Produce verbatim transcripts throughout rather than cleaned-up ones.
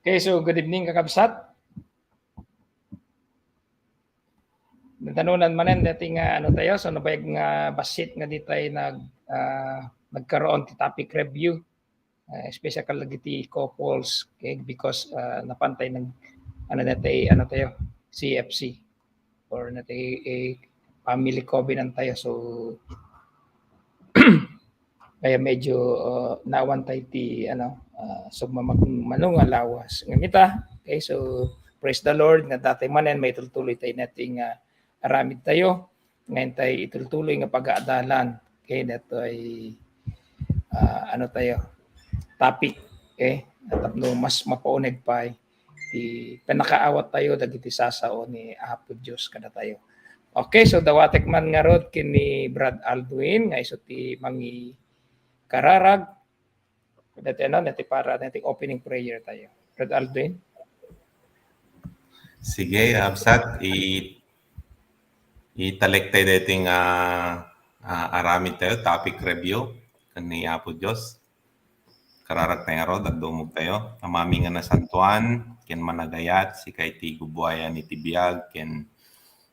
Okay, so good evening, kakabsat. Natanunan manen dati nga, ano tayo, so nabayag nga bassit nga di tayo nag, ah, nagkaroon ti topic review. Ah, especially dagiti couples, okay, because, ah, napan tayo nag, ano na tayo, ano tayo, C F C, or na tayo, eh, family covenant tayo. So, kaya medyo, ah, naawan tayo ti, ano, ah, sumamag-, mano nga lawas. Ngem ita, okay, so, praise the Lord, nga dati manen, maitultuloy tayo natin nga aramid tayo. Ngayon tayo itultuloy nga pag-aadalan. Okay, datoy, ah, ano tayo, topic. Okay, tapno mas mapauneg pay ti panakaawat tayo dagiti sasao ni Apo Dios kadatayo. Okay, so dawatek man ngarud ken ni Brad Aldwin nga isu ti mangikararag. Dati, ano, dati para, dati opening prayer tayo. Brad Aldwin? Sige, Absat, i-, italek tayo dati nga, ah, aramid tayo, topic review, ken ni Apo Dios. Kararag tayo ngarud, agdumog tayo. Amami nga nasantoan, ken managayat, sika iti gubuayan iti biag, ken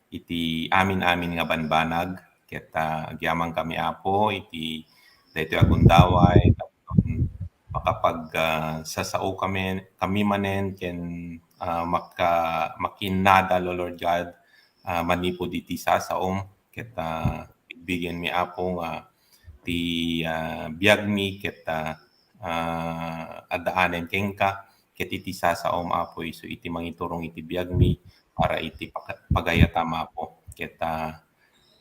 iti amin-amin nga banbanag, ket, ah, agyaman kami, Apo, iti daytoy a gundaway, tapno makapag, ah, sasao kami, kami manen ken, ah, maka-, makinnada, Lord God, ah, manipud iti sasaom, ket, ah, bigbigenmi, Apo, nga ti, ah, biagmi ket, ah, ah, addaanen kenka, ket iti sasaom, Apo, isu iti mangiturong iti biagmi para iti paka-, pagayatam, Apo. Ket, ah,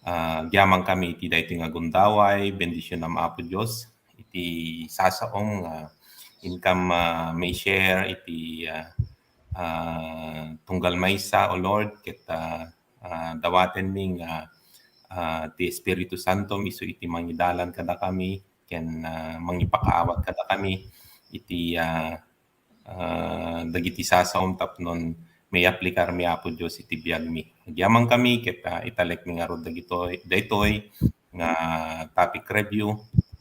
ah, agyaman kami iti daytoy nga gundaway, bendisionam, Apo Dios, iti sasaom nga Inkam, ah, mai-share iti, ah, ah, tunggal maysa, O Lord, ket, ah, ah, dawatenmi nga, ah, ti Espiritu Santom isu iti mangidalan kadakami ken, ah, mangipakaawat kadakami iti, ah, ah, dagiti sasaom tapnon maiaplikarmi, Apo Dios, iti biagmi. Agyamankami ket, ah, italekmi ngarud dagitoy, daytoy nga topic review.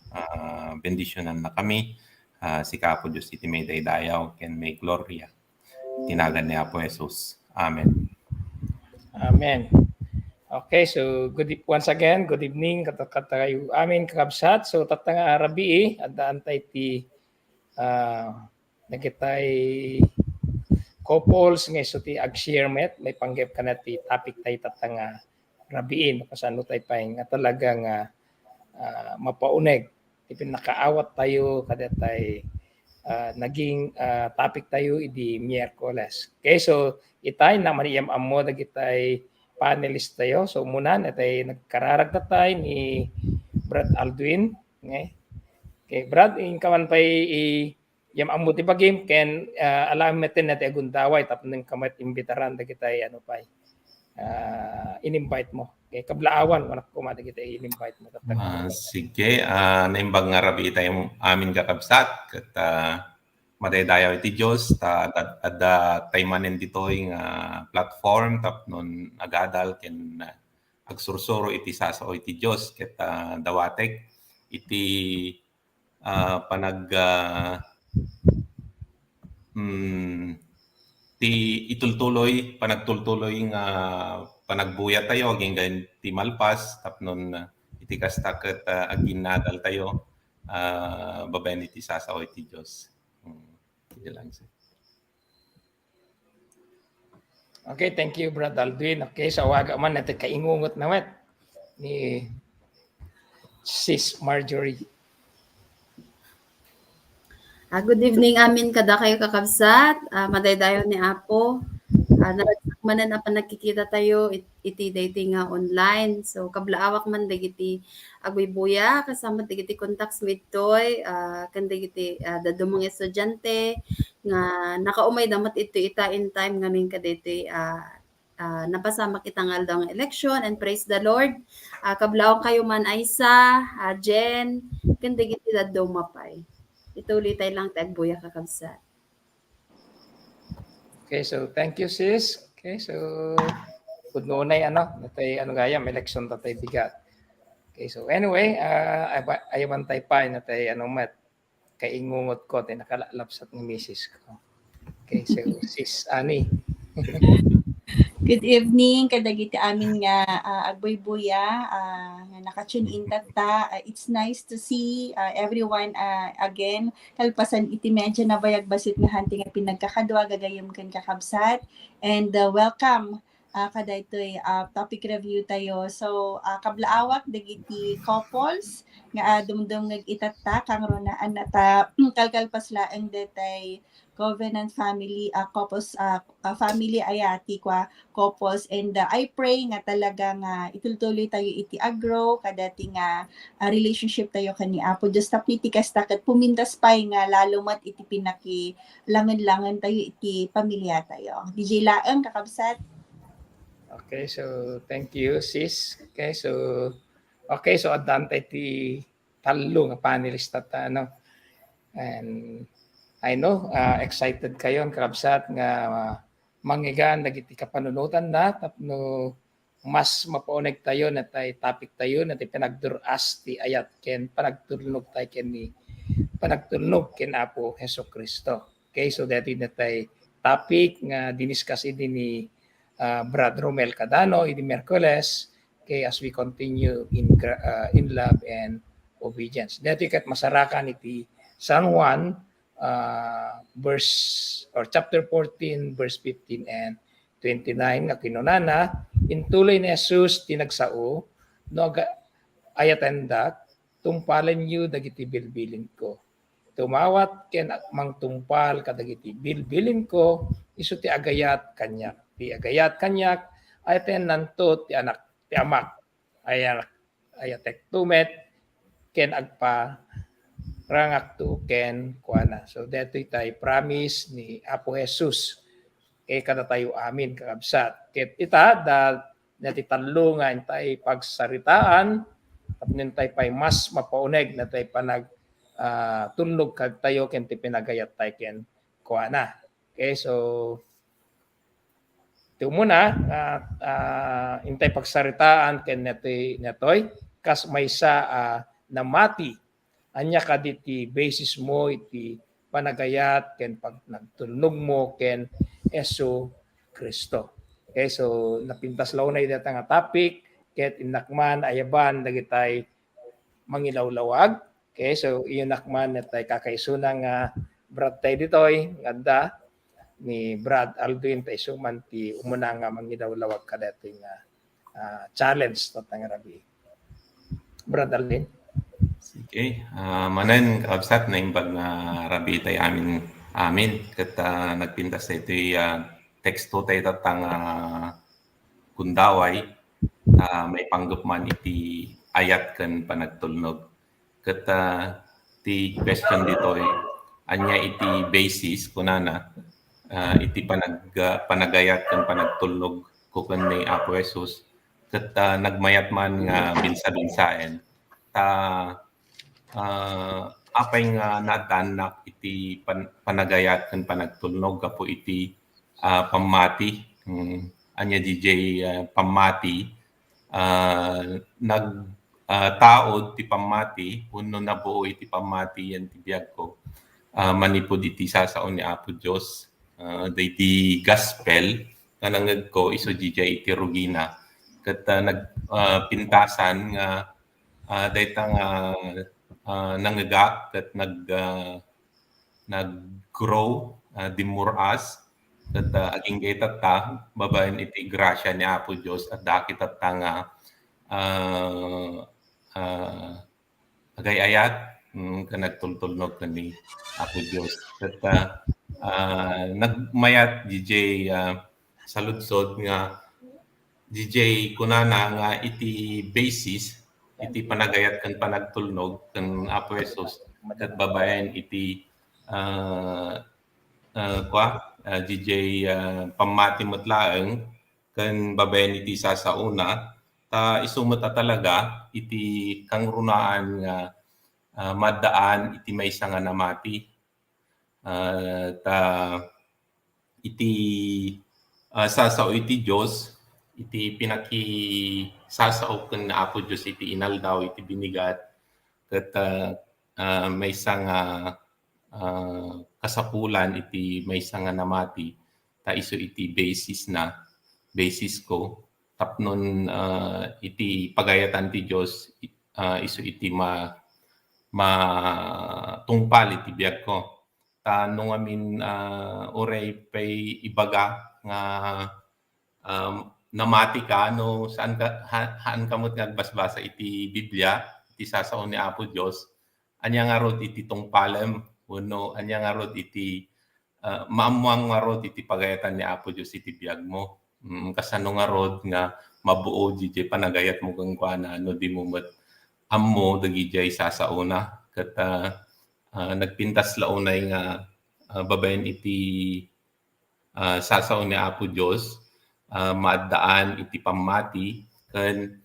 Ah, bendisionannakami. Ah, sika, Apo Dios, iti maidaydayaw ken maigloria. Iti nagan ni Apo Jesus. Amen. Amen. Okay, so good e-, once again, good evening kat-, kadatayo amin, kakabsat. So tatta nga rabii, addaan tayo ti, ah, dagitay couples nga isu ti ag-share met, maipanggep kaniak ti topic tayo tatta nga rabii, no, kasano tayo pay nga talaga nga, ah, mapauneg ti pinnakaawat tayo kadaytay, ah, naging, ah, topic tayo idi Miyerkules. Okay, so itay na maniyam-ammo dagitay panelist tayo. So umuna, natay nagkararag tatay ni Brad Aldwin. Okay. Okay, Brad, inka man pay i-, yam-ammo ti bagim ken, ah, alam metten natay agundaway tapno inka met imbitaran dagitay ano pay, ah, in-invite mo. Okay, kablaawan, kunak koma dagiti in-invite mo. Ah, sige, ah, naimbag nga rabii tayo amin, kakabsat, ket, ah, madaydayaw iti Dios, ta ad-, adda tayo manen ditoy nga platform tapnon agadal ken, ah, agsursuro iti sasao iti Dios ket, ah, dawatek iti, ah, panag-, ah, mm, ti itultuloy, panagtultuloy nga panagbuya tayo agingga ti malpas tapnon, ah, iti kasta ket, ah, aginnadal tayo, ah, babaen iti sasao iti Dios. Mm, iti lang, sir. Okay, thank you, Brad Aldwin. Okay, so awaga man natin kaingungot na met ni Sis Marjorie. Ah, good evening amin kadakayo, kakabsat. Ah, madaydayaw ni Apo. Ah, naragsak manen a panagkikita tayo it-, iti daytoy nga online. So, kablaawak man dagiti agbuybuya, kasama dagiti contacts mi ditoy, ah, ken dagiti, ah, dadduma nga estudiante nga nakaumay da met iti ita in time ngamin kadaytoy, ah, ah, napasamak ita nga aldaw nga election, and praise the Lord. Ah, kablaawkayo man, Aisa, ah, Jen, ken dagiti dadduma pay. Ituloy tayo lang ti agbuya, kakabsat. Okay, so thank you, sis. Okay, so pudno unay, ano, natay, ano gayam, election tatay bigat. Okay, so anyway, ah, ay-, ayawan tayo pa, natay, ano, met, kaingungot ko, tay nakalapsat nga misis ko. Okay, so, Sis Annie. Good evening kadagiti amin nga, ah, agbuybuya, ah, nga naka-tune in tatta. Ah, it's nice to see, ah, everyone, ah, again. Kalpasan iti medyo nabayag bassit nga hunting a pinagkakadua, gagayem ken kakabsat. And, ah, welcome, ah, kadaytoy, ah, topic review tayo. So, ah, kablaawak dagiti couples nga, ah, dumdumngeg itatta, kangrunaan ta kalkalpas laeng daytay covenant family, ah, couples, ah, ah, family aya ti kua, couples. And, ah, I pray nga talaga nga itultuloy tayo iti agro kadati nga, ah, relationship tayo ken ni Apo Dios tapno iti kasta ket pumintas pay nga lalo met iti pinaki langen-langen tayo iti pamilya tayo. D J laeng, kakabsat. Okay, so thank you, sis. Okay, so, okay, so addaan tayo ti tallo nga panelist tatta, no? And I know, ah, excited kayo, kakabsat, nga, ah, mangngegan dagiti kapanunotan na tapno mas mapauneg tayo natay topic tayo, natay panagdur-as ti ayat ken panagtulnog tayo ken ni, panagtulnog ken Apo Jesu-Cristo. Okay, so daytoy natay topic nga diniscuss idi ni, ah, Brad Romel Cadano idi Miyerkules, okay, as we continue in gra-, ah, in love and obedience. Daytoy ket masarakan iti San Juan, ah, verse or chapter fourteen, verse fifteen and twenty-nine nga kinunana, intuloy ni Jesus ti nagsao, no aga-, ayatendak, tungpalenyo dagiti bilbilinko. Tumawat ken ag-, mangtungpal kadagiti bilbilinko, isu ti agayat kaniak. Ti agayat kaniak, ayatennanto ti Anak, ti Amak. Ayak, ayatekto met ken agpa-, rangakto ken kuana. So, daytoy tay promise ni Apo Jesus. Kay kadatayo amin, kakabsat. Ket ita, da, dati tallo nga intay pagsaritaan, tapno intay pay mas mapauneg natay panag, ah, tulnog kadtayo ken ti pinagayat tay ken kuana. Okay, so, ti umuna, ah, ah, intay pagsaritaan ken netoy, netoy, kas maysa, ah, namati. Ania kadi ti basis mo iti panagayat ken pag-, nagtulnog mo ken Jesu Cristo? Okay, so napintas la unay dayta nga topic, ket innak man ayaban dagitay mangilawlawag. Okay, so iyanak man natay kakaisuna nga brad tay ditoy, nga adda ni Brad Aldwin, tay isu man ti umuna nga mangilawlawag kadaytoy nga, ah, challenge tatta nga rabii. Brad Aldwin? Sige. Ah, manen, kakabsat, naimbag nga rabii tay amin, amin. Ket, ah, nagpintas daytoy, ah, teksto tay tatta nga gundaway, ah, maipanggep man iti ayat ken panagtulnog. Ket, ah, ti question ditoy, ania iti basis, kunana, ah, iti panag-, ah, panagayat ken panagtulnog ko ken ni Apo Jesus, ket, ah, nagmayat man nga binsa-binsaen. Ta, ah, apay nga naaddaannak iti pan-, panagayat ken panagtulnog gapu iti, ah, pammati? Hmm, ania diay, ah, pammati? Ah, nag-, ah, taud ti pammati wenno nabuo iti pammati yan ti biagko, ah, manipud iti sasao ni Apo Dios. Ah, daydi gospel nga nangegko isu diay iti rugina. Ket, ah, nag-, ah, pintasan nga, ah, dayta nga, ah, nangegak ket nag-, ah, nag-grow, ah, dimmuras, ket, ah, agingga itatta, babaen iti grasia ni Apo Dios, adda kitatta nga, ah, ah, agay-ayat, mm, ken nagtultulnog ken ni Apo Dios. Ket, ah, ah, nagmayat diay, ah, saludsod nga diay kunana nga iti basis, iti panagayat ken panagtulnog ken Apo Jesus, ket babaen iti, ah, ah, kua, ah, diay, ah, pammati met laeng ken babaen iti sasaona, ta isu met a talaga iti kangrunaan nga, ah, maaddaan iti maysa nga namati. Ah, ta iti, ah, sasao iti Dios, iti pinakisasao ken Apo Dios iti inaldaw, iti binigat, ket, ah, ah, maysa nga, ah, kasapulan iti maysa nga namati, ta isu iti basis na, basis ko, tapnon, ah, iti pagayatan ti Dios, i-, ah, isu iti ma-, matungpal iti biagko. Ta no ngamin, ah, uray pay ibaga nga, um, namati ka, no, saan ka, ha-, haan ka met nga agbasbasa iti Biblia, iti sasao ni Apo Dios, ania ngarud iti tungpalem, wenno ania ngarud iti, ah, maammoam ngarud iti pagayatan ni Apo Dios iti biagmo. Mm, kasano ngarud nga mabuo diay panagayatmo kenkuana no dimo met ammo dagidiay sasaona? Ket, ah, ah, nagpintas la unay nga, ah, babaen iti, ah, sasao ni Apo Dios, ah, maaddaan iti pammati ken,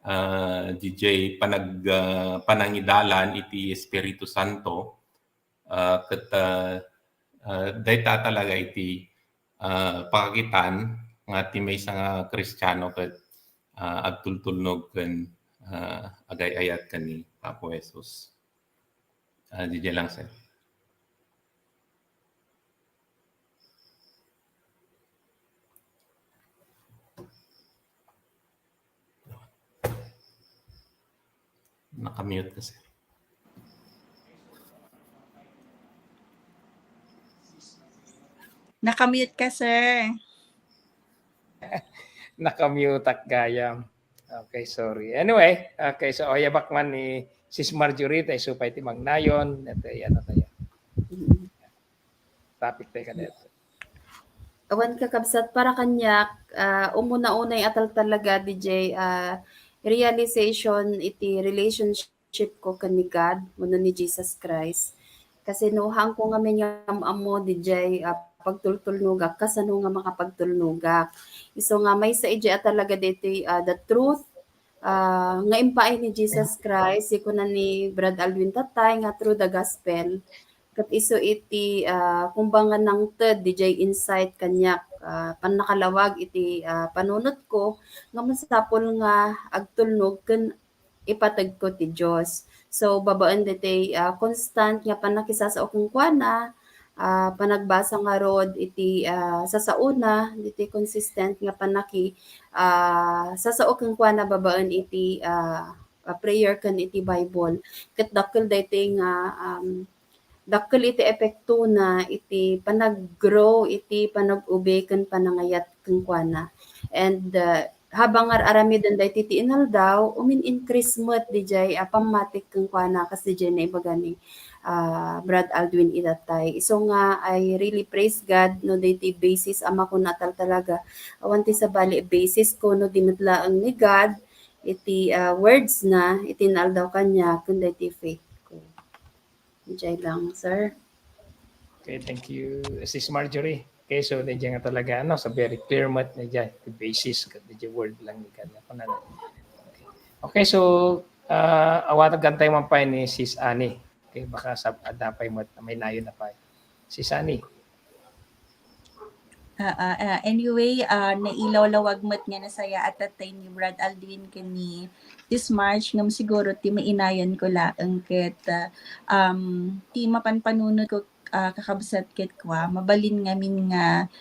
ah, diay panag-, ah, panangidalan iti Espiritu Santo, ah, ket, ah, ah, dayta talaga iti, ah, pakakitaan nga ti maysa nga Kristiano ket, ah, agtultulnog ken, ah, agay-ayat ken ni Apo Jesus. Ah, diay lang, sir. Nakamute ka, sir. Nakamute ka, sir. Nakamuteak gayam. Okay, sorry. Anyway, okay, so ayabak man ni Sis Marjorie, tay supay ti mangnayon, ito, ano tayo. Topic tayo kadito. Awan, kakabsat, para kaniak, ah, umuna-unay a talaga, diay, ah, realization iti relationship relationship ko ken ni God wenno ni Jesus Christ. Kasi no, haanko ngamin nga am-ammo didiay, ah, pagtultulnogak, kasano nga makapagtulnogak. Isu nga maysa idiay a talaga daytoy, ah, the truth, ah, nga impaay ni Jesus Christ, ti kuna ni Brad Aldwin tattay nga through the gospel. Ket isu iti, ah, kumba nga nangted didiay insight kaniak, ah, pannakalawag iti, ah, panunotko nga masapul nga agtulnog ken ipateg ko ti Dios. So, babaen ditoy, ah, constant nga pannakisasao kenkuana, ah, panagbasa ngarud iti, ah, sasaona, ditoy consistent nga pannaki-, ah, sasao kenkuana babaen iti, ah, ah, prayer ken iti Bible. Ket dakkel daytoy nga, um, dakkel iti epektona iti panag-grow iti panag-obey ken panangayat kenkuana. And, ah, habang ar-aramiden daytoy ti inaldaw, umin-increase met didiay, ah, pammatik kenkuana kas didiay naibaga ni, ah, Brad Aldwin idatay. Isu nga, I really praise God no daytoy basis a makuna tal talaga. Awan ti sabali basis ko no di met laeng ni God iti, ah, words na, iti inaldaw kaniak ken daytoy faith ko. Idiay lang, sir. Okay, thank you, Sis Marjorie. Okay, so, didiay nga talaga, ano, so very clear met didiay, the basis, didiay word lang ni God. Ako na lang. Okay. Okay, so, ah, awagan tayo man pa ni Sis Annie. Okay, baka sa, adda pay met, may nayon na pay. Sis Annie. Ah, ah, ah, anyway, ah, nailawlawag met nga nasayaat tattay ni Brad Aldwin ken ni Sis Marge, ngem siguro ti mainayon ko laeng ket, ah, um, ti mapan panunot ko, ah, kakabsat ket kua, mabalin ngamin nga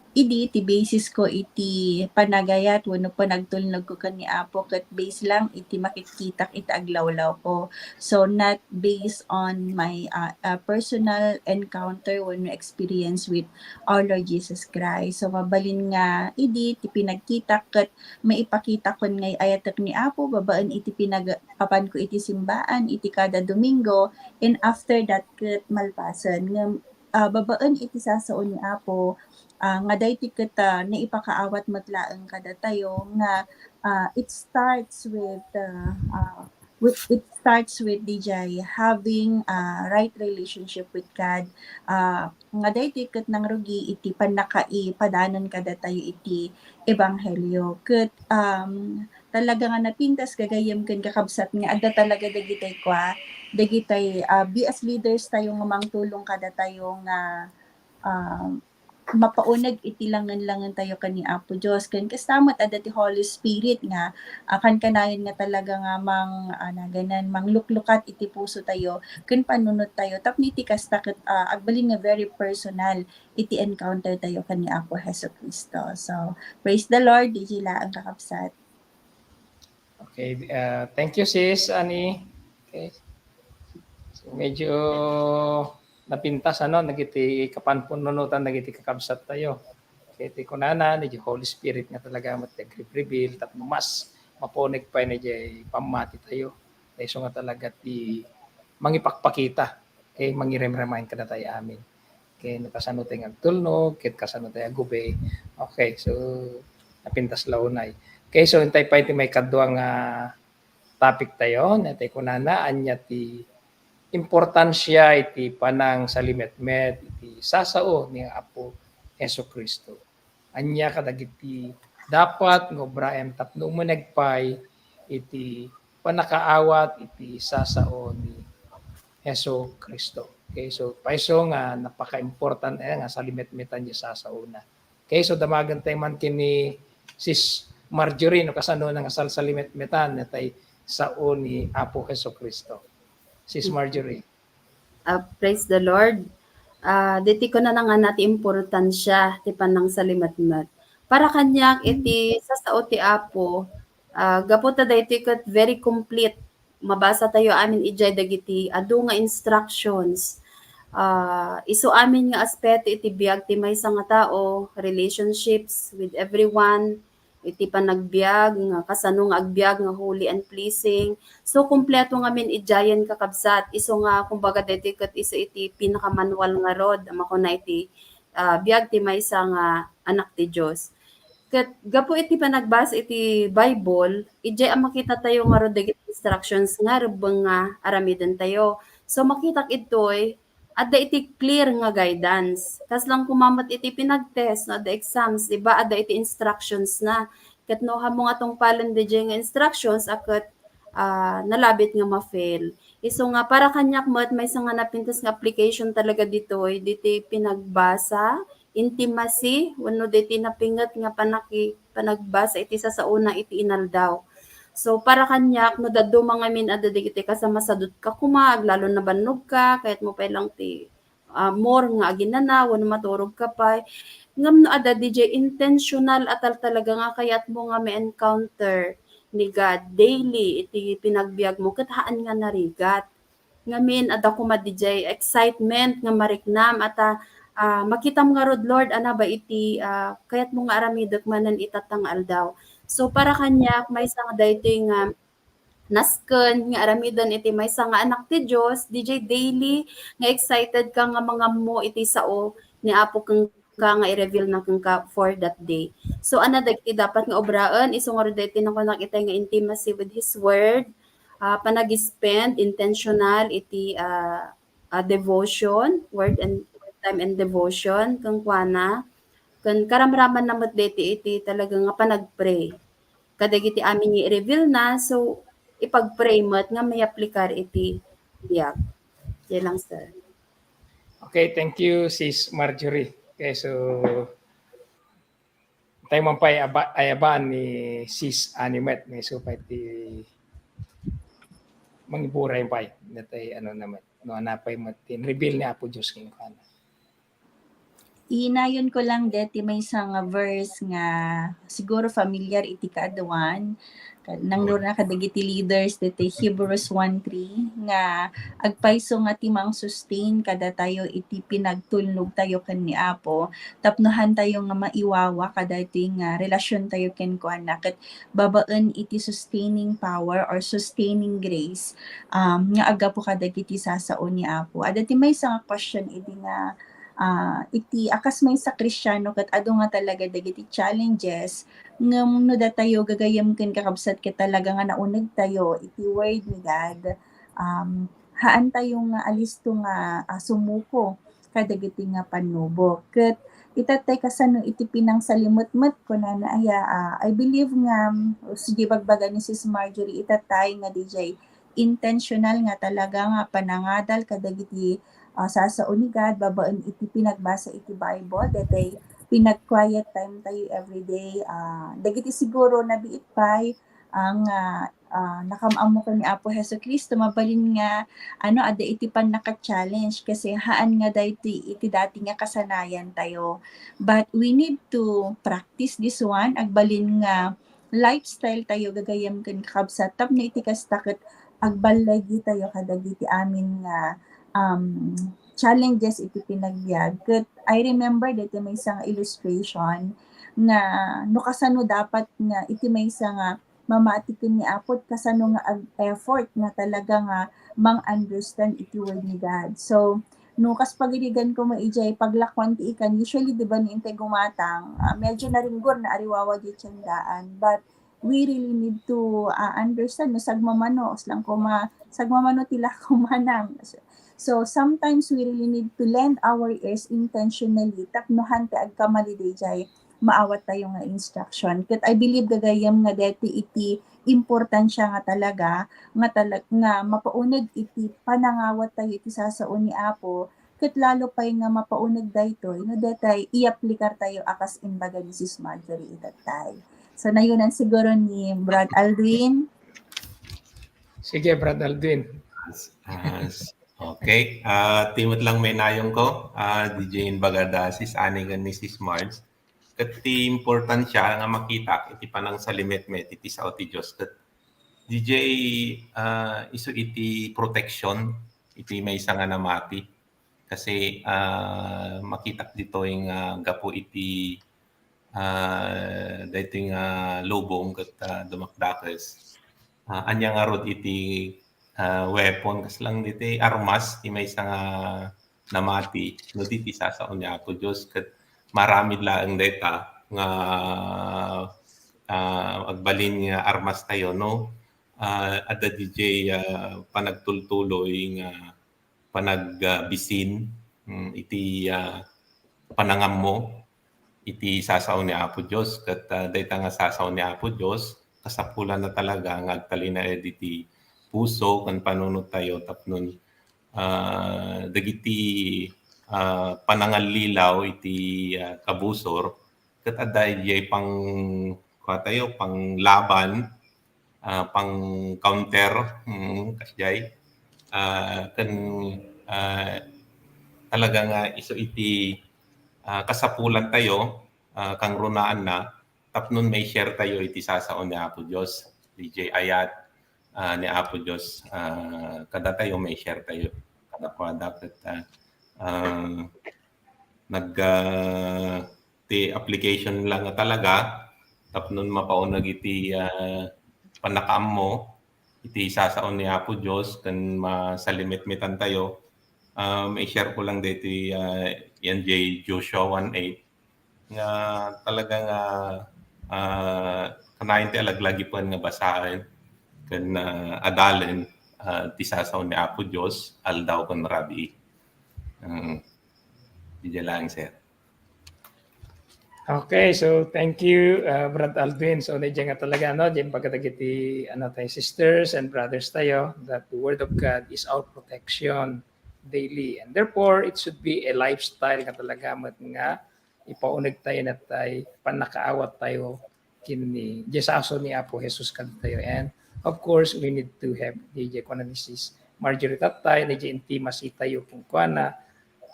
idi ti basis ko iti panagayat wenno panagtulnog ko ken ni Apo ket base lang iti makitkitak iti aglawlaw ko. So, not based on my, ah, ah, personal encounter wenno experience with our Lord Jesus Christ. So, mabalin nga idi ti pinagkitak ket maipakita kon nga ay-ayatek ni Apo babaen iti pinag-, apan ko iti simbaan iti kada Domingo, and after that ket malpasen. Ngem, ah, babaen iti sasao ni Apo, ah, nga daytoy ket, ah, naipakaawat met laeng kadatayo nga, ah, it starts with, ah, ah, with, it starts with didiay having a right relationship with God, ah, nga daytoy ket nangrugi iti pannakaipadanan kadatayo iti ebanghelio. Ket, um, talaga nga napintas gagayyem ken kakabsat nga adda talaga dagitay kua, dagitay, ah, we as leaders tayo nga mangtulong kadatayo nga, ah, mapauneg iti langen-langen tayo ken ni Apo Dios. Ken kasta met adda ti Holy Spirit nga, ah, kankanayon nga talaga nga mang-, ah, naganan, mangluklukat iti puso tayo ken panunot tayo. Tapno iti kasta ket, ah, agbalin nga very personal iti encounter tayo ken ni Apo Jesu-Cristo. So, praise the Lord, didiay laeng kakabsat. Okay, ah, thank you, Sis Annie. Okay. So, medyo napintas, ano, dagiti kapanpanunotan dagiti kakabsat tayo. Okay, ti kunana, didiay Holy Spirit nga talaga met ti agrereveal tapno mas mapauneg pay didiay pammati tayo. Isu nga talaga ti mangipakpakita, okay, mangi-remind kadatayo amin. Okay, no kasano tayo agtulnog, ket kasano tayo agubing. Okay, so, napintas la unay. Okay, so, intay pay ti maikadua nga topic tayo, nga ti kunana, ania ti importansia iti panangsalimetmet iti sasao ni Apo Jesu-Cristo. Ania kadagiti dapat nga ubraem tapno umuneg pay iti pannakaawat iti sasao ni Jesu-Cristo. Okay, so payso nga napakaimportante nga salimetmetan ti sasaona. Okay, so damagen tayo man ken ni Sis Marjorie, no kasano nga salsalimetmetan daytay sao ni Apo Jesu-Cristo. Sis Marjorie. Ah, praise the Lord. Ah, ditoy kunana nga na ti importansia ti panangsalimetmet. Para kaniak, iti sasao ti Apo, ah, gapu ta daytoy ket very complete. Mabasa tayo amin idiay dagiti adu nga instructions. Ah, isu amin nga aspeto iti biag ti maysa nga tao, relationships with everyone, iti panagbiag, nga kasano nga agbiag nga holy and pleasing. So, kompleto ngamin idiayen, kakabsat. Isu nga, kumbaga, daytoy ket isu iti pinakamanual ngarud a makuna iti, ah, biag ti maysa nga anak ti Dios. Ket gapu iti panagbasa iti Bible, idiay a makitatayo ngarud dagiti instructions nga rebbeng nga aramidentayo. So, makitak idtoy, adda iti clear nga guidance. Kasla koma met iti pinagtest no adda exams, di ba, adda iti instructions na. Ket no haanmo nga tungpalen didiay nga instructions, a ket, ah, nalabit nga ma-fail. Isu nga para kaniak met, maysa nga napintas nga application talaga ditoy, diti pinagbasa, intimacy, wenno diti napinget nga panaki-, panagbasa iti sasaona iti inaldaw. So, para kaniak, no dadduma ngamin adda dagiti kas a masadutka koma, aglalo nabannogka, kayatmo pay lang ti, ah, more nga aginana, wenno maturogka pay. Ngem no adda didiay intentional a tal-, talaga nga kayatmo nga ma-encounter ni God daily iti pinagbiagmo, ket haan nga narigat. Ngamin, adda koma didiay excitement nga mariknam, ata, ah, makitam ngarud, Lord, a naba iti, ah, kayatmo nga aramidek manen itatta nga aldaw. So, para kaniak, maysa nga daytoy nga nasken nga aramiden iti maysa nga anak ti Dios, didiay daily nga excited ka nga mangammo iti sao ni Apo kenka nga i-reveal na kenka for that day. So, ania dagiti dapat nga obraen? Isu ngarud daytoy nakunak itay nga intimacy with His Word, ah, panag-spend intentional iti, ah, ah, devotion, word and, word time and devotion kenkuana. Ken karamramanna met daytoy iti talaga nga panag-pray kadagiti amin nga i-reveal na, so ipag-pray met nga maaplikar iti biag. Diay lang, sir. Okay, thank you, Sis Marjorie. Okay, so, tayo man pay aba-, ayabaan ni Sis Annie met, nga isu pay ti mangiburay pay, natay, ano naman, no, ania pay met ti reveal ni Apo Dios kenkuana. Inayon ko lang deti maysa nga verse nga siguro familiar iti kaaduan, ka-, nangruna kadagiti leaders deti Hebrews one three nga agpayso nga ti mang-sustain kadatayo iti pinagtulnogtayo ken ni Apo tapno haantayo nga maiwawa kadaytoy nga relasiontayo kenkuana ket babaen iti sustaining power or sustaining grace, um, nga aggapu kadagiti sasao ni Apo. Adda ti maysa nga question idi nga ah, iti a kas maysa Kristiano ket adu nga talaga dagiti challenges, ngem no datayo gagayyem ken kakabsat ket talaga nga naunegtayo iti Word ni God, um, haantayo nga alisto nga, ah, sumuko kadagiti nga pannubok. Ket itattay kasano iti pinangsalimetmet, kunana aya, ah, I believe nga, um, sige, bagbaga ni Sis Marjorie, itattay nga diay intentional nga talaga nga panangadal kadagiti, ah, sasao ni God babaen iti pinagbasa iti Bible, daytoy pinag-quiet time tayo everyday. Ah, dagiti siguro nabiit pay, ah, nga, ah, nakam-ammo ken ni Apo Jesu-Cristo, mabalin nga, ano, adda iti pannaka-challenge kasi haan nga daytoy iti dati nga kasanayan tayo. But we need to practice this one. Agbalin nga lifestyle tayo gagayyem ken kakabsat tapno iti kasta ket agballigitayo kadagiti amin nga, um, challenges iti pinagbiag. Ket I remember daytoy maysa nga illustration nga no kasano dapat nga iti maysa nga mamati ken ni Apo, kasano nga ag-effort nga talaga nga mang-understand iti Word ni God. So, no kas pagirigan ko mo idiay paglakuan ti ikan, usually, di ba, no intay gumatang, ah, medyo naringgor na ariwawa diay tiendaan. But we really need to, ah, understand no sagmamano, saan koma, sagmamano ti lako manang. So, sometimes we really need to lend our ears intentionally tapno haantayo agkamali daydiay maawat tayo nga instruction. Ket I believe gagayyem nga daytoy iti importansia nga talaga, nga talag-, nga mapauneg iti panangawat tayo iti sasao ni Apo, ket lalo pay nga mapauneg daytoy no daytoy iaplikar tayo a kas imbaga ni Sis Marjorie itattay. So, nayonan siguro ni Brad Aldwin. Sige, Brad Aldwin. Ah, s-, okay. Ah, ti met lang mainayon ko, ah, diay imbaga da Sis Annie ken ni Sis Marge. Ket ti importansia nga makitak iti panangsalimetmet iti sao ti Dios ket diay, ah, isu iti protection iti maysa nga namati. Kasi, ah, makitak ditoy nga gapu iti, ah, daytoy nga lubong ket, ah, dumakdakes. Ah, ania ngarud iti, ah, weapon, kas lang ditoy armas ti maysa nga namati no di ti sasao ni Apo Dios ket maaramid laeng dayta nga, ah, agbalin nga armas tayo, no? Ah, adda D J, ah, panagtultuloy nga panagbisin, mm, iti, ah, panangammo iti sasao ni Apo Dios. Ket, ah, dayta nga sasao ni Apo Dios, kasapulan na talaga nga agtalinaed iti puso ken panunot tayo tapno, ah, dagiti, ah, panangallilaw iti, ah, kabusor ket adda idiay pang-, kua tayo, panglaban, ah, pang-counter, mm, kasdiay. Ah, ken, ah, talaga nga isu iti, ah, kasapulan tayo, ah, kangrunaanna, tapno may share tayo iti sasao ni Apo Dios, D J Ayat, ah, ni Apo Dios, ah, kada tayo may share tayo, kada, kada, ket, ah, ah, nag, ah, ti application lang nga talaga tapno mapauneg iti, ah, pannakaammo iti sasao ni Apo Dios ken masalimitmitan tayo. Ah, i-share ko lang daytoy, ah, yan jay Joshua one eight nga talaga nga, ah, kanayon ti alaglagipen nga basaen ken, ah, adalen, ah, ti sasao ni Apo Dios aldaw ken rabii. Mm. Didiay laeng, sir. Okay, so thank you, uh, Brad Aldwin. So, diay nga talaga, no, diay imbag kadagiti, ano, tayo, sisters and brothers tayo, that the Word of God is our protection daily. And therefore, it should be a lifestyle nga talaga met nga ipauneg tayo, natay pannakaawat tayo ken ni, diay sasao ni Apo Jesus kadatayo. And of course, we need to have, diay kuana ni Sis Marjorie, tatay, diay intimacy tayo kenkuana,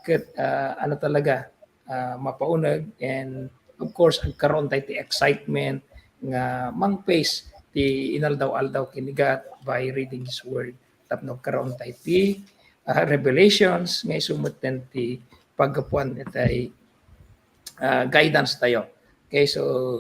ket, ah, ano talaga, ah, mapauneg, and of course, agkaroon tayo ti excitement nga mang-face ti inaldaw-aldaw ken ni God by reading His Word. Tapno agkaroon tayo ti, ah, revelations nga isu metten ti paggapuan itay, ah, guidance tayo. Okay, so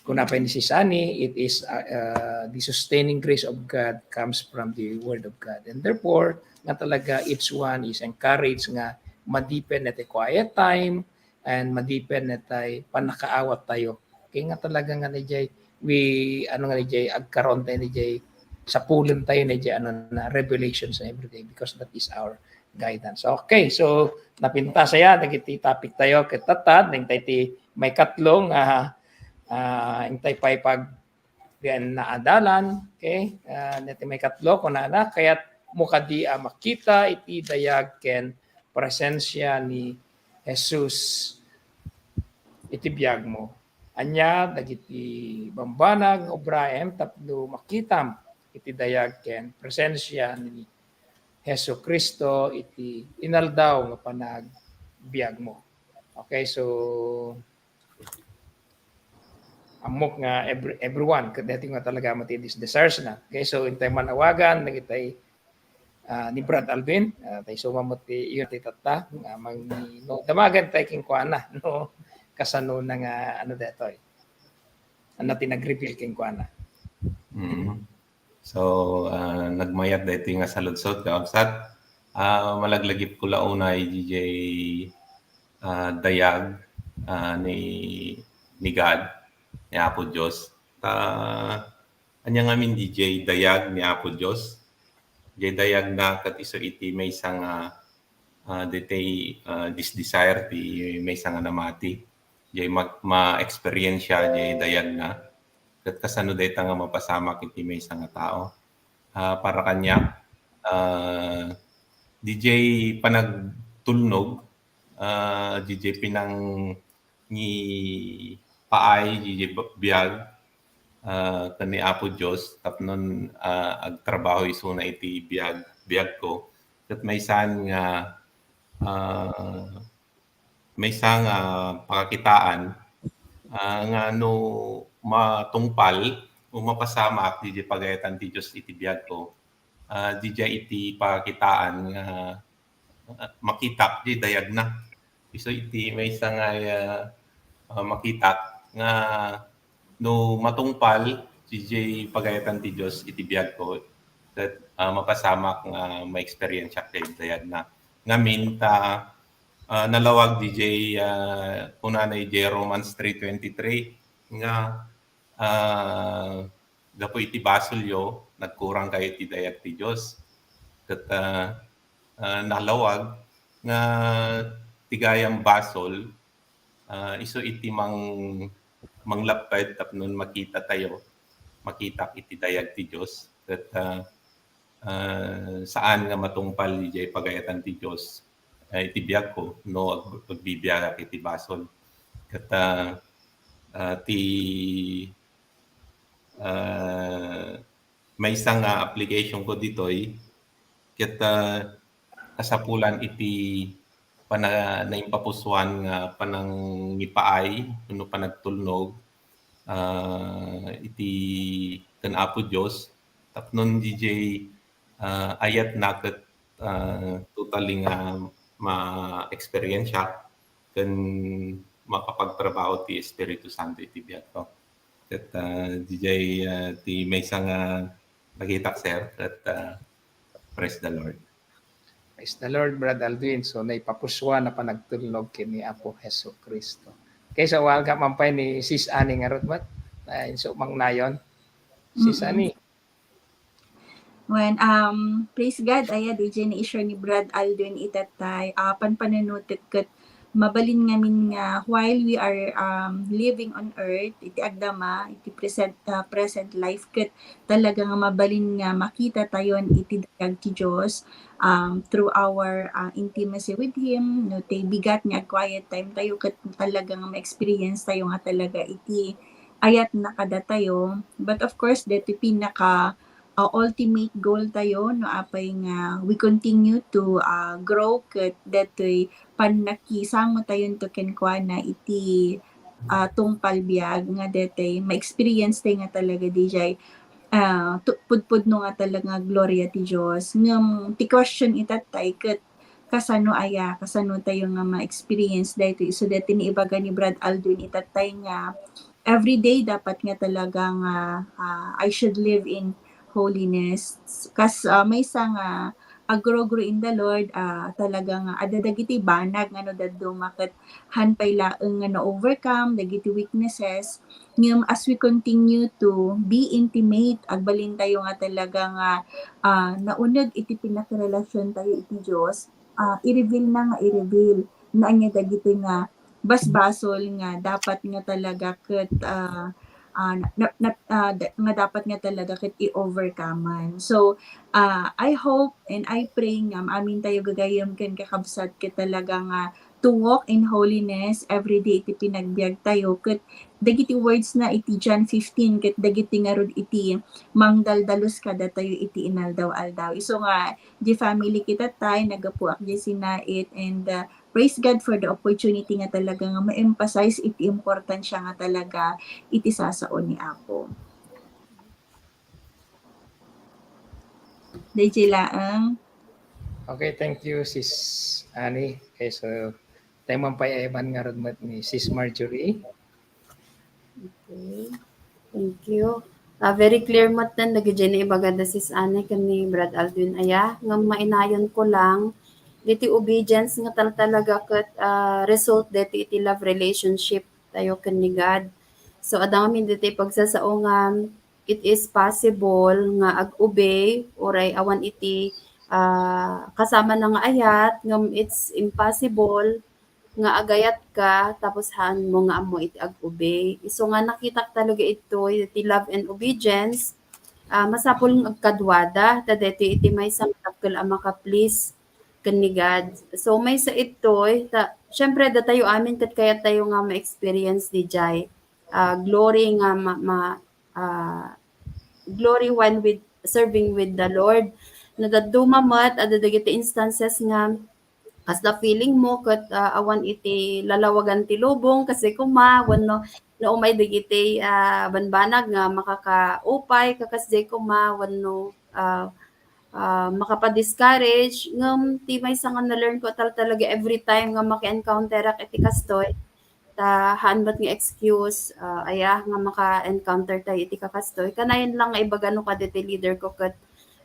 kuna pay ni Sis Annie, it is, uh, uh, the sustaining grace of God comes from the Word of God. And therefore, nga talaga each one is encouraged nga madipen itay quiet time and madipen itay pannakaawat tayo. Kaya nga talaga nga diay, we, ano nga diay, agkaroon tayo diay, sapulen tayo diay, ano na, revelations na every day because that is our guidance. Okay, so napintas aya dagiti topic tayo ket tatta, daytay ti maikatlo nga, ah, intay pay pag-, diay naadalan, okay? Ah, daytay maikatlo, kunana, kayaatmo kadi a makita iti dayag ken presensia ni Jesus iti biagmo. Ania dagiti bambanag nga obraem tapno makitam iti dayag ken presensia ni Jesu-Cristo iti inaldaw nga panagbiagmo. Okay, so ammok nga every, everyone, ket daytoy nga talaga met ti desires na. Okay, so intay man awagan dagitay, ah, ni Brad Aldwin, ah, tay suma met ti iyo ti tatta, ah, mang-, no, damagen tay kenkuana, no, kasano na nga, ano daytoy. Ano ti nag-reveal kenkuana. Mm. So, ah, nagmayat daytoy nga saludsod, kakabsat. Ah, malaglagip ko la unay diay, ah, dayag, ah, ni, ni God, ni Apo Dios. Ta, ania ngamin diay dayag ni Apo Dios? Diay dayag na ket isu iti maysa nga, ah, daytay, ah, desire ti maysa nga namati. Diay ma-, ma-experience diay dayag na. Ket kasano dayta nga mapasamak iti maysa nga tao? Ah, para kaniak, ah, diay panagtulnog, ah, diay pinangipaay diay ba-, biag, ah, ken ni Apo Dios tapno, ah, agtrabaho isuna iti biag, biagko. Ket maysan nga, ah, maysa nga pakakitaan, ah, nga no matungpal o mapasamak diay pagayaten ti Dios iti biagko, ah, diay iti pakakitaan nga, ah, makitak diay dayag na. Isu iti maysa nga, ah, ah, makitak nga no matungpal diay pagayaten ti Dios iti biagko, ket, ah, mapasamak nga ma-experience diay dayag na. Ngamin ta, Ah, nalawag D J, ah, kunana idiay Romans three twenty-three nga, ah, gapu iti basolyo, nagkurangkayo iti dayag ti Dios. Ket, ah, ah, nalawag nga ti gayam basol, ah, isu iti mang-, manglapped tapno makitatayo, makitak iti dayag ti Dios. Ket, ah, ah, saan nga matungpal idiay pagayatan ti Dios, ah, iti biagko no ag-, agbibiagak iti basol. Ket, ah, ah, ti, ah, maysa nga application ko ditoy, ket, ah, kasapulan iti pana-, naimpapusuan nga panangipaay wenno panagtulnog, ah, iti ken Apo Dios, tapno diay, ah, ayatna ket, ah, totally nga ma-experience-ak ken makapagtrabaho ti Espiritu Santo iti biagko. Ket, ah, diay, ah, ti maysa nga nakitak, sir, ket, ah, praise the Lord. Praise the Lord, Brad Aldwin. So, naipapusuan a panagtulnog ken ni Apo Jesu-Cristo. Okay, so, welcome man pay ni Sis Annie ngarud met. Ay, so, mangnayon. Sis Mm-mm. Annie. Wen, um, praise God, aya, diay ni i-share ni Brad Aldwin itattay. Ah, panpananutek ket mabalin ngamin nga while we are, um, living on earth, iti agdama, iti present, ah, present life, ket talaga nga mabalin nga makitatayon iti dayag ti Dios, um, through our, ah, intimacy with Him, no, ti bigat nga quiet time tayo, ket talaga nga ma-experience tayo nga talaga iti ayatna kadatayo. But of course, daytoy pinaka, ah, ultimate goal tayo, no, apay nga we continue to, ah, grow ket daytoy pannakisangotayon to kenkuana iti, ah, tungpal biag nga daytoy ma-experience tayo nga talaga diay, ah, tu-, pudpudno nga talaga nga gloria ti Dios. Ngem ti question itattay ket kasano aya, kasano tayo nga ma-experience daytoy? So, daytoy naibaga ni Brad Aldwin itattay nga every day dapat nga talaga nga, ah, I should live in holiness. Kas, ah, maysa nga, ah, grow, grow in the Lord, ah, talaga nga adda dagiti banag nga no dadduma ket han pay laeng nga na-overcome dagiti weaknesses. Ngem as we continue to be intimate, agbalin tayo nga talaga nga, ah, nauneg iti pinakirelasyon tayo iti Dios, ah, i-reveal na nga i-reveal na ania dagiti nga basbasol nga dapat nga talaga ket, ah, ah, na, na, ah, da-, nga dapat nga talaga ket i-overcome-an. So, ah, I hope and I pray nga amin tayo gagayyem ken kakabsat ket talaga nga to walk in holiness every day iti pinagbiag tayo, ket dagiti words na iti John fifteen, ket dagiti ngarud iti mangdaldalus kadatayo iti inaldaw-aldaw. Isu nga, di family kita tay, naggapuak di sinait, and, uh, praise God for the opportunity nga talaga nga ma-emphasize iti importansya nga talaga iti sasao ni Apo. Dayjay laeng. Okay, thank you, Sis Annie. Okay, so, tayo man pay eban ngarud met ni Sis Marjorie. Okay. Thank you. Ah, very clear met ten dagiti naibaga da Sis Annie ken ni Brad Aldwin aya, ngem mainayon ko lang, diti obedience nga tal-, talaga ket, ah, result deti iti love relationship tayo ken ni God. So, adda ngamin diti pagsasao nga it is possible nga ag-obey, uray awan iti, ah, kasamana nga ayat, ngem it's impossible nga agayatka tapos haanmo nga ammo iti ag-obey. Isu nga nakitak talaga itoy, ti love and obedience, ah, masapul nga agkaduada, ta daytoy iti maysa nga dakkel a maka-please ken ni God. So, maysa itoy, ta, siyempre, datayo amin ket kayat tayo nga ma-experience dijay, ah, glory nga ma-, ma-, ah, glory while with, serving with the Lord. Nadadduma met, adda dagiti instances nga kasla feeling mo ket, ah, awan iti lalawagan ti lubong, kasi koma, wenno naumay dagiti, ah, banbanag nga makakaupay, kakasdiay koma, wenno, ah, ah, makapa-discourage. Ngem ti maysa nga na-learn ko tal-, talaga every time nga maki-encounterak iti kastoy, ta haan met nga excuse, ah, aya nga maka-encounter tayo iti kakastoy. Kanayon lang nga ibaga no kaditi leader ko ket,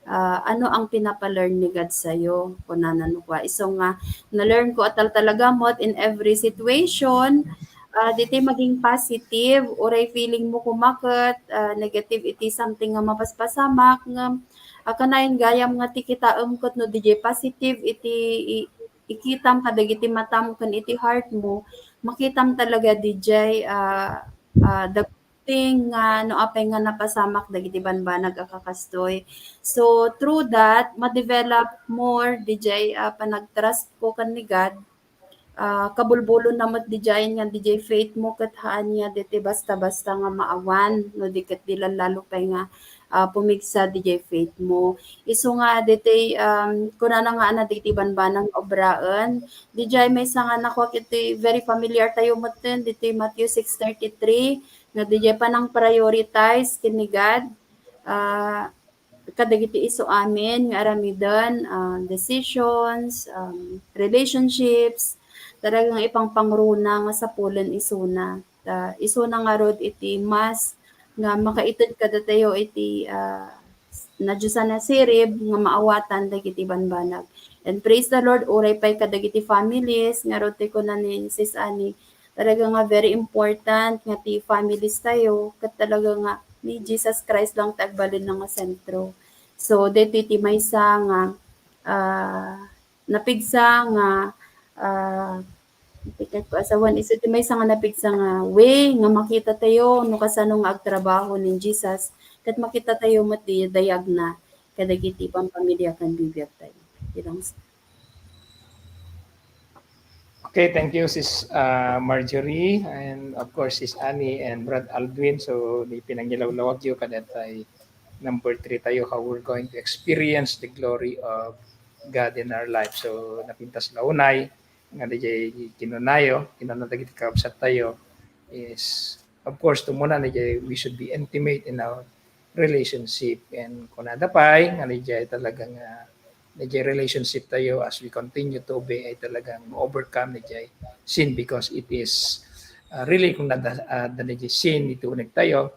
ah, ano ang pinapa-learn ni God sayo? Kunana no kua. Isu nga, na-learn ko a tal-, talaga met in every situation, ah, ditoy maging positive, uray feeling mo kumaket, ah, negative iti something nga mapaspasamak, ngem, ah, kanayon gayam nga ti kitaem ket no didiay positive iti i-, ikitam kadagiti matam ken iti heart mo, makitam talaga didiay, ah, ah, the thing nga no apay nga napasamak dagiti banbanag a kakastoy. So, through that, ma-develop more didiay, ah, panag-trust ko ken ni God. Ah, kabulbulonna met didiay nga didiay faith mo ket haan nga ditoy basta-basta nga maawan no di ket di lallalo pay nga, ah, pumigsa didiay faith mo. Isu nga ditoy, um, kunana nga ana ditoy banbanag nga obraen. Didiay maysa nga nakuak iti very familiar tayo metten ditoy Matthew six thirty-three. Nga didiay panang-prioritize ken ni God, ah, kadagiti isu amin nga aramiden, ah, decisions, um, relationships, talagang ipangpangruna nga sapulen isuna. Ta isuna ngarud iti mas nga makaited kadatayo iti, ah, nadiosan a sirib nga maawatan dagiti banbanag. And praise the Lord, uray pay kadagiti families, ngarud ti kuna ni Sis Annie, talaga nga very important nga ti families tayo, ket talaga nga ni Jesus Christ lang ti agbalin nga sentro. So, daytoy ti maysa nga, ah, napigsa nga, ah, ti ket ko asawan, isu ti maysa nga napigsa nga way nga makita tayo no kasano nga agtrabaho ni Jesus, ket makita tayo met ti dayagna kadagiti pampamilya ken bibiag tayo. Ti lang sa- Okay, thank you, Sis, uh, Marjorie, and of course, Sis Annie and Brad Aldwin. So, di pinangilawlawag yu, kadetay number three tayo, how we're going to experience the glory of God in our life. So, napintas la unay, nga didiay kinunayo, kinuna dagiti kakabsat tayo, is, of course, tumuna didiay, we should be intimate in our relationship. And kunada pay, nga didiay talagang, ah, didiay relationship tayo as we continue to obey ay talagang overcome didiay sin because it is, ah, really kung nada, ah, didiay sin iti uneg tayo,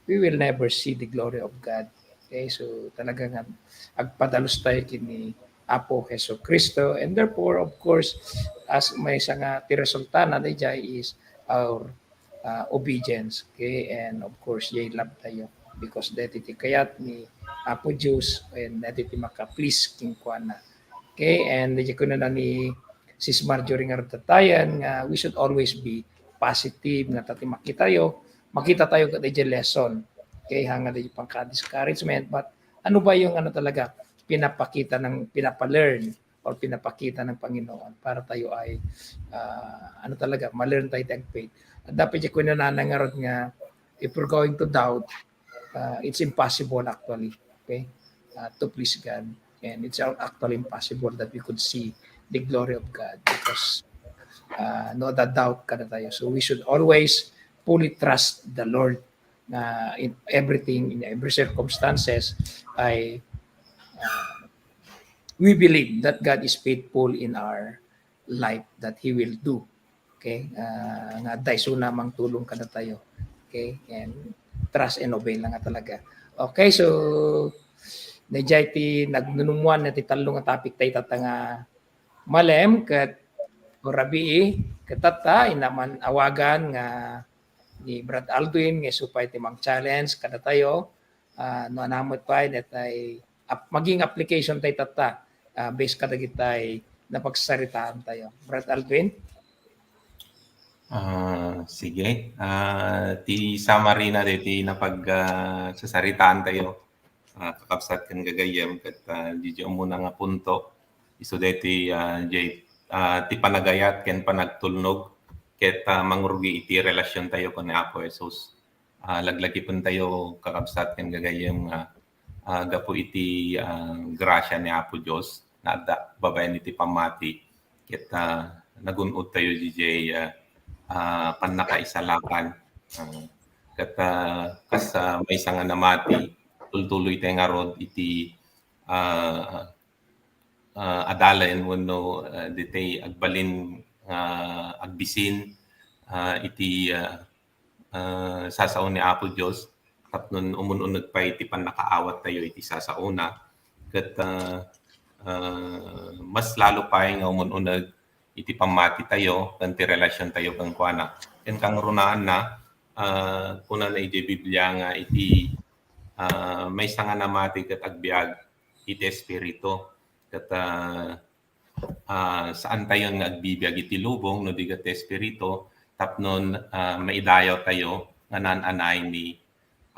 we will never see the glory of God. Okay, so talagang agpadalus tayo ken ni Apo Jesu Cristo, and therefore, of course, as maysa nga ti resulta na didiay is our, ah, obedience, okay, and of course, yay love tayo because deti ti kayat ni Apo Dios and deti ti maka-please kenkuana. Okay, and didiay kunana ni Sis Marjorie nga rutatayan nga we should always be positive nga ta ti makita tayo, makita tayo ket didiay lesson. Okay, hanga didiay pangka-discouragement, but ano ba yung ano talaga pinapakita ng, pinapa-learn or pinapakita ng Panginoon para tayo ay, ah, ano talaga, ma-learn tayo ti ag-faith. At dapat yung kunanana nga rod nga, if we're going to doubt, uh, it's impossible actually, okay, uh, to please God. And it's actually impossible that we could see the glory of God because, uh, no, the doubt kada tayo. So we should always fully trust the Lord na in everything, in every circumstances, ay, uh, we believe that God is faithful in our life, that He will do. Okay? Ah, nga adda isuna mangtulong kada tayo. Okay? And trust and obey lang nga talaga. Okay, so, didiay ti nagnunummuan na ti tallo nga topic tayo tatta nga malem ket rabii ket tatta, inna man awagan nga ni Brad Aldwin nga isu pay ti mang-challenge kada tayo. Ah, no, anamet pay, detay ap-, maging application tayo tatta, ah, based kadagitay napagsaritaan tayo. Brad Aldwin? Ah, sige. Ah, ti summary na deti napag, ah, sasaritaan tayo, ah, kakabsat ken gagayyem, ket, ah, didiay umuna nga punto. Isu deti, ah, diay, ah, ti panagayat ken panagtulnog, ket, ah, mangrugi iti relasyon tayo ken ni Apo Jesus. Ah, laglagipen tayo, kakabsat ken gagayyem, nga, ah, gapu iti, ah, grasia ni Apo Dios, naadda babaen iti pammati, ket, ah, nagun-od tayo didiay, ah, ah, pannakaisalakan. Ah, ket, ah, kas, ah, maysa nga namati, tultuloy tayo ngarud iti, ah, ah, adalen wenno, ah, ditay agbalin nga agbisin, ah, iti, ah, ah, sasao ni Apo Dios tapno umun-uneg pay ti pannakaawat tayo iti sasaona. ket, ah, ah, mas lalo pay nga umun-uneg iti pammatitayo ken ti relasiontayo kenkuana. Ken kangrunaanna, ah, kunana idiay Biblia nga iti, ah, maysa nga namati ket agbiag iti Espiritu. Ket, ah, ah, saantayon nga agbibiag iti lubong no di ket ti Espiritu tapnon, ah, maidayawtayo nga naan-anay ni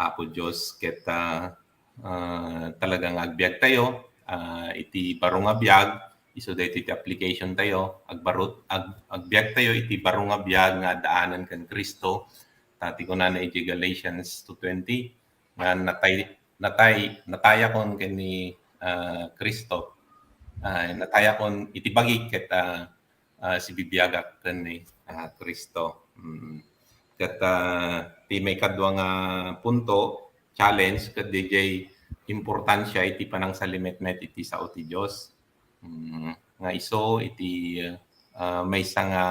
Apo Dios ket, ah, ah, talaga nga agbiagtayo, ah, iti baro nga biag, isu daytoy ti applicationtayo, agbarut-, ag-, agbiagtayo iti baro nga biag nga addaanen ken Cristo. Ta ti kunana iti Galatians two twenty, nga natay-, natay-, natayakon ken ni, ah, Cristo. Ah, natayakon iti bagik ket, ah, ah, sibibiagak ken ni, ah, Cristo. Mm. Ket, ah, ti maikadua nga punto, challenge, ket diay importansia iti panangsalimetmet iti sao ti Dios. Mm, nga isu iti, ah, maysa nga,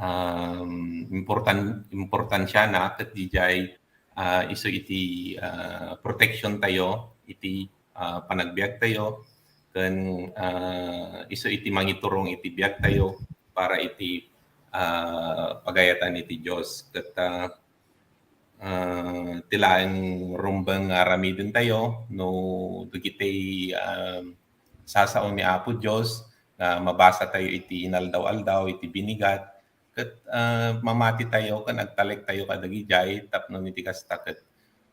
um, importan-, importansiana ket diay, ah, isu iti, ah, proteksiontayo iti, ah, panagbiagtayo ken, ah, isu iti mangiturong iti biagtayo para iti, ah, pagayatan iti Dios. Ket, ah, ah, ti laeng rumbeng nga aramidentayo no dagiti, ah, sasao ni Apo Dios nga mabasatayo iti inaldaw-aldaw, iti binigat, ket, ah, mamatitayo ken agtalektayo kadagidiay tapno iti kasta ket,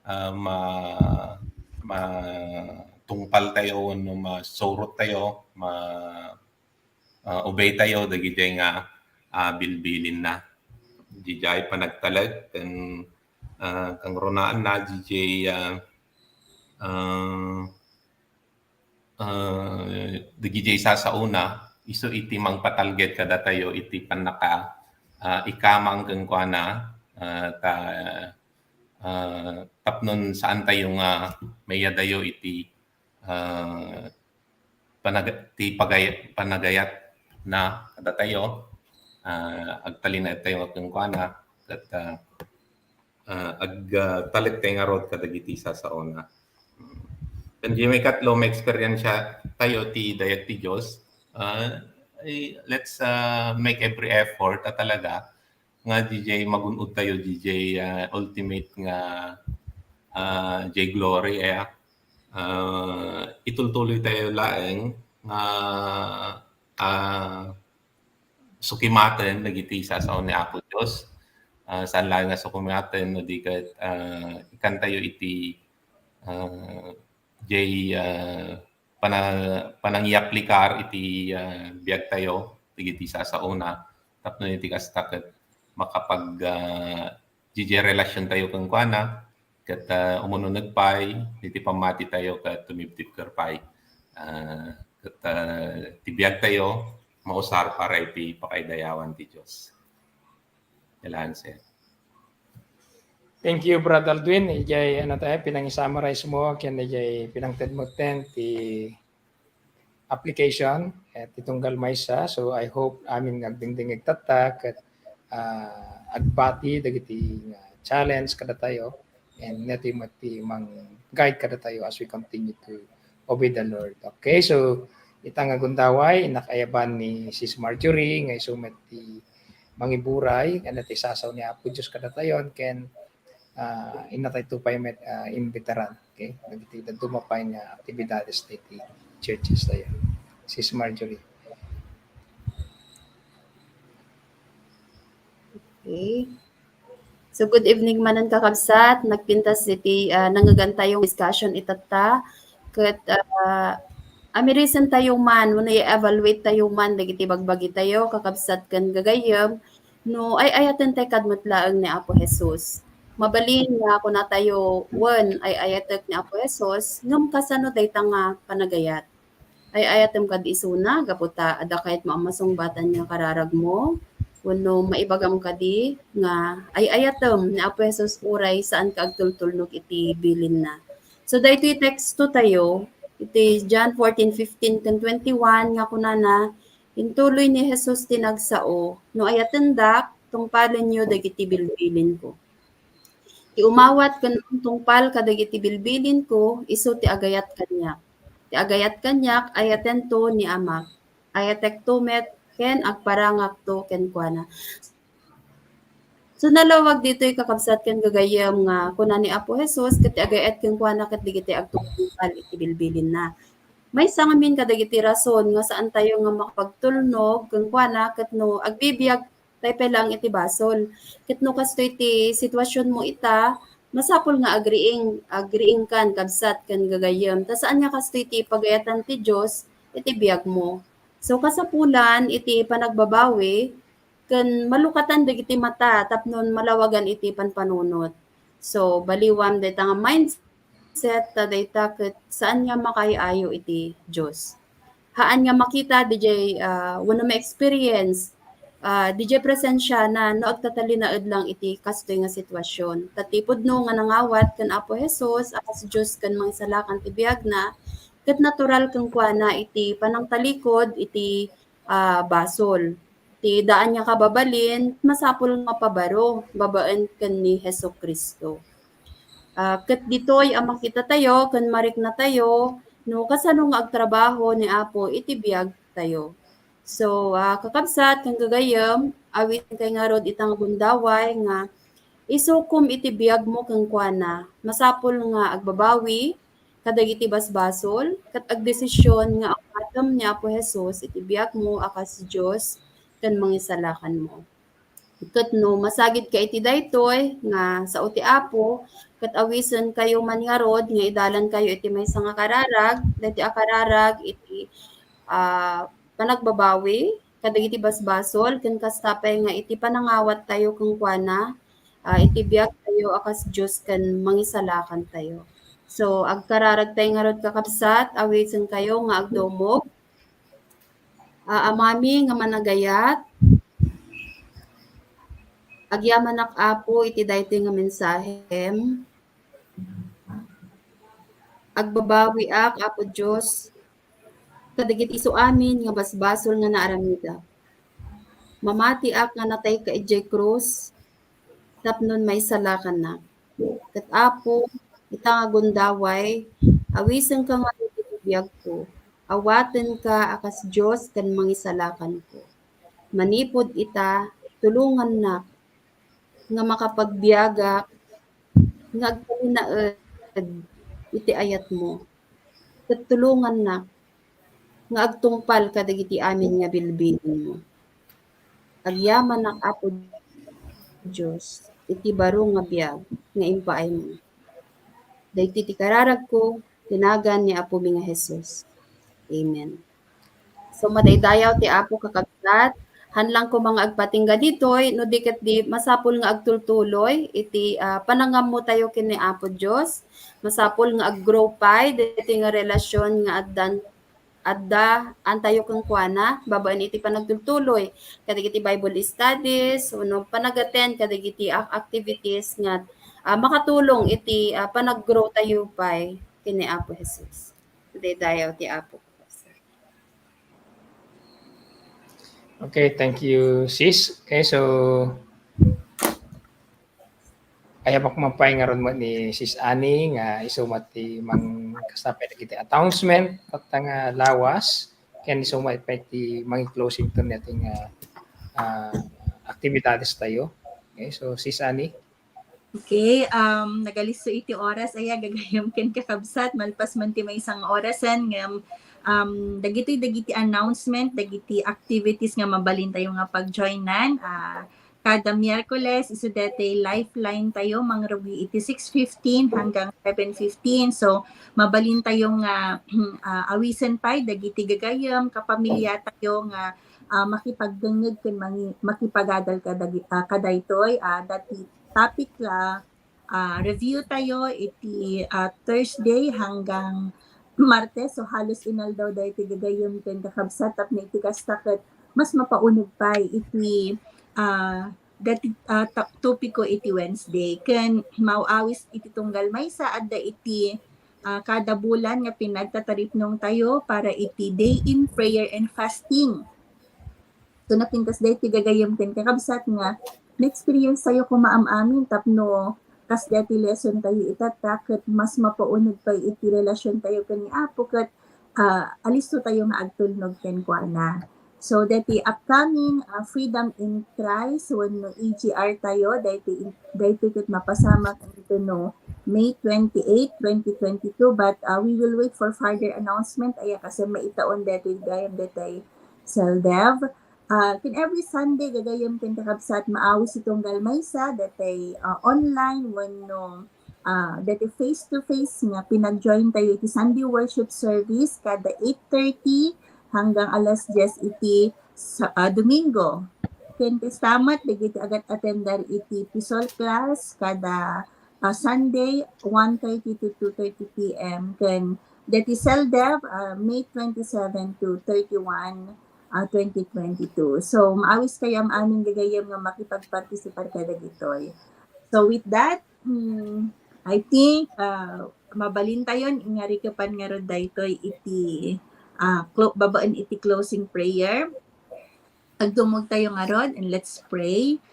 ah, ma-, matungpaltayo wenno masurottayo, ma-, ah, obeytayo dagidiay nga, ah, bilbilinna. Didiay panagtalek ken, ah, kangrunaanna didiay, ah, ah, ah, dagidiay sasaona, isu iti mangpatalged kadatayo iti pannaka, ah, ikamang kenkuana, ah, ta, ah, tapnon saantayo nga maiyadayo iti, ah, panag-, ti pagay-, panagayatna kadatayo, ah, agtalinaedtayo nga kenkuana, ket, ah, ah, ag-, ah, talektayo ngarud kadagiti sasaona. Ken diay maikatlo, maeksperiensiatayo ti dayag ti Dios. Ah, eh, let's, ah, make every effort a talaga nga diay magun-odtayo diay, ah, ultimate nga, ah, diay glory, eh, ah, itultuloytayo laeng nga, ah, sukimaten dagiti sasao ni Apo Dios. Ah, saan laeng nga sukimaten no di ket, ah, ikantayo iti, ah, diay, ah, pana-, panangiaplikar iti, ah, biagtayo dagiti sasaona tapno iti kasta ket makapag, ah, diay relasiontayo kenkuana ket, ah, umununeg pay iti pammatitayo ket tumibtibker pay. Ah, ket, ah, ti biagtayo mausar para iti pakaidayawan ti Dios. Kailangan, sir. Thank you, Brother Aldwin. Ijay, ano tayo, pinang-summarize mo, ken ijay pinangted mo ten ti application, eh, ti tunggal maysa. So, I hope amin nga agdingdingig tatta, ket, ah, agbati dagiti nga challenge kadatayo, and nia ti met ti mang-guide kadatayo as we continue to obey the Lord. Okay, so, ita nga gundaway, innak ayaban ni Sis Marjorie, nga isu met ti mangiburay, ania ti sasaw ni Apo Dios kadatayon, ken, ah, inatay to pay met, ah, imbitaran. Okay? Dagiti dadduma pay nga aktibidades dagiti churches tayo. Sis Marjorie. Okay. So, good evening manen, kakabsat. Nagpintas iti, ah, nangngegan tayong discussion itatta. Ket, ah, amirisentayo man, wenno i-evaluate tayo man dagiti bagbagitayo, kakabsat ken gagayyem, no ay-ayaten tay kad met laeng ni Apo Jesus. Mabalin nga kunatayo, wen, ay-ayatek ni Apo Jesus, ngem kasano dayta nga panagayat? Ay-ayatem kadi isuna gapu ta adda kayatmo a masungbatan nga kararagmo? Wenno maibagam kadi nga ay-ayatem ni Apo Jesus uray saanka agtultulnog iti bilinna? So, daytoy teksto tayo, iti John fourteen fifteen ken twenty-one nga kunana, intuloy ni Jesus ti nagsao, "No ayatendak, tungpalenyo dagiti bilbilinko." Ti umawat ken mangtungpal kadagiti bilbilinko, isu ti agayat kaniak. Ti agayat kaniak, ayatento ni Amak. Ayatekto met ken agparangakto kenkuana. So, nalawag ditoy, kakabsat ken gagayyem, nga kuna ni Apo Jesus ket ti agayat kenkuana ket dagiti agtungpal iti bilbilinna. Maysa ngamin kadagiti rason nga saantayo nga makapagtulnog kenkuana ket no agbibiag tay pay laeng iti basol. Ket no kastoy ti situasionmo ita, masapul nga agriing, agriingkan, kabsat ken gagayyem. Ta saan nga kastoy ti pagayatan ti Dios iti biagmo. So, kasapulan iti panagbabawi ken malukatan dagiti mata tapno malawagan iti panpanunot. So, baliwam dayta nga mindset ta dayta ket saan nga makay-ayo iti Dios. Haan nga makita didiay, ah, wenno ma-experience, ah, didiay presensiana no agtatalinaed lang iti kastoy nga situasion. Ta ti pudno nga nangawat ken Apo Jesus a kas Dios ken Mangisalakan ti biagna, ket natural kenkuana iti panangtalikod iti, ah, basol. Ti daan nga kababalin, masapul nga mapabaro babaen ken ni Jesu-Cristo. Ah, ket ditoy a makitatayo ken mariknatayo no kasano nga agtrabaho ni Apo iti biagtayo. So, ah, kakabsat ken gagayyem, awitenkay ngarud ita nga gundaway nga isukom iti biagmo kenkuana. Masapul nga agbabawi kadagiti basbasol ket agdesision nga awatem ni Apo Jesus iti biagmo a kas Dios ken Mangisalakanmo. Ket no masagidka iti daytoy nga sao ti Apo, ket awisenkayo man ngarud nga idalankayo iti maysa nga kararag, daytoy a kararag iti, ah, panagbabawi kadagiti basbasol, ken kasta pay nga iti panangawattayo kenkuana, ah, iti biagtayo a kas Dios ken Mangisalakantayo. So, agkararagtay ngarud, kakabsat, awisenkayo nga agdumog. Ah, Amami nga managayat, agyamanak, Apo, iti daytoy nga mensahem. Agbabawiak, Apo Dios, kadagiti isu amin nga basbasol nga naaramidak. Mamatiak nga natayka idiay krus tapno maisalakannak. Ket, Apo, ita nga gundaway, awisenka ngarud iti biagko. Awatenka a kas Dios ken Mangisalakanko. Manipud ita, tulongannak nga makapagbiagak nga agtalinaed iti ayatmo, ket tulongannak nga agtungpal kadagiti amin nga bilbilinmo. Agyamanak, Apo Dios, iti baro nga biag nga impaaymo. Daytoy ti kararagko, ti nagan ni Apomi nga Jesus. Amen. So, madaydayaw ti Apo, kakabsat. Haan lang koma nga agpatingga ditoy, no di ket di masapul nga agtultuloy iti, ah, panangammotayo ken ni Apo Dios. Masapul nga ag-grow pay daytoy nga relasyon nga addan, adda antayo kenkuana babaen iti panagtultuloy kadagiti Bible studies wenno panag-attend kadagiti ac-, activities nga, ah, makatulong iti, ah, panag-grow tayo pay ken ni Apo Jesus. Madaydayaw ti Apo. Okay, thank you, sis. Okay, so ayamak man pay ngarud met ni Sis Annie nga isu met ti mang-, kasta pay dagiti announcement, tatta nga lawas, ken isu met pay ti mangi-closing to ni ating, ah, ah, aktibidades tayo. Okay, so Sis Annie. Okay, um, nagalisso iti oras, aya, gagayyem ken kakabsat, malpas man ti maysa nga orasen, ngem, um, dagitoy dagiti announcement, dagiti activities nga mabalin tayo nga pag-joinan, ah, kada Miyerkules, isu daytoy lifeline tayo, mangrugi iti six fifteen hanggang seven fifteen. So, mabalin tayo nga, ah, awisen pay dagiti gagayyem, kapamilya tayo nga, ah, makipagdengngeg ken mangi-, makipagadal kadagi-, ah, kadaytoy, ah, dati topic la, ah, review tayo iti, ah, Thursday hanggang Martes. So, halos inaldaw daytoy gagayyem ken kakabsat tapno iti kasta ket mas mapauneg pay iti, ah, dati, ah, ta-, topiko iti Wednesday. Ken maawis iti tunggal maysa, adda iti, ah, kada bulan nga pinagtataripnong tayo para iti Day in Prayer and Fasting. So, napintas daytoy gagayyem ken kakabsat nga na-experience tayo koma am-amin tapno kas daytoy lesson tayo itatta ket mas mapauneg pay iti relasyon tayo ken ni Apo ket ah, alisto tayo nga agtulnog kenkuana. So, deti upcoming, ah, Freedom in Christ wenno E G R tayo, deti, deti ket mapasamak iti no May twenty-eight, twenty twenty-two, but, ah, we will wait for further announcement. Aya, kasi maitaon deti gayam deti Seldev. Ah, ken every Sunday, gagayam ken kakabsat, maawis itunggal maysa, deti, ah, online wenno ah, deti face-to-face nga pinag-join tayo iti Sunday worship service kada eight thirty hanggang alas dies iti sa-, ah, Domingo. Ken kasta met dagiti agat-attender iti P SOL class kada, ah, Sunday, one thirty to two thirty P M. Ken deti Seldev, ah, May twenty-seven to thirty-one, ah, twenty twenty-two. So, maawis kayo am-amin gagayam nga makipagpartisipar kadagitoy. So, with that, Hmm, I think, ah, mabalintayon, ingarikepan ngarud daytoy iti, ah, clo-, babaen iti closing prayer. Agdumog tayo ngarud and let's pray.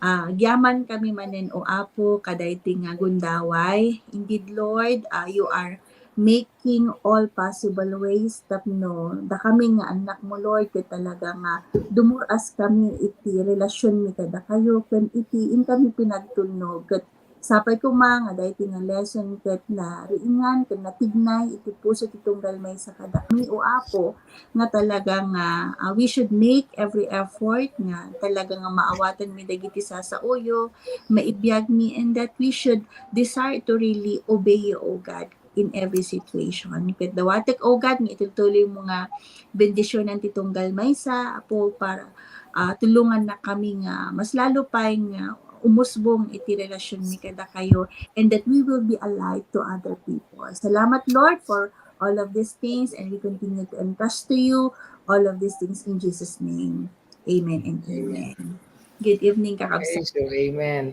Ah, agyaman kami manen, O Apo, kadaytoy nga gundaway. Indeed, Lord, ah, you are making all possible ways tapno dakami nga annakmo, Lord, ket talaga nga dumur-as kami iti relasionmi kadakayo ken iti inkami pinagtulnog. Ket sapay koma nga daytoy nga lesson ket nariingan ken natignay iti puso ti tunggal maysa kadakami, O Apo, nga talaga nga, ah, we should make every effort nga talaga nga maawatanmi dagiti sasaoyo, maibiagmi, and that we should desire to really obey you, O God, in every situation. Ket dawatek, O God, nga itultuloymo nga bendisionan ti tunggal maysa, Apo, para, ah, tulongannakami nga mas lalo pay nga umusbong iti relasionmi kadakayo, and that we will be a light to other people. Salamat, Lord, for all of these things, and we continue to entrust to you all of these things in Jesus' name. Amen and amen. Good evening, kakabsat. Okay, so amen.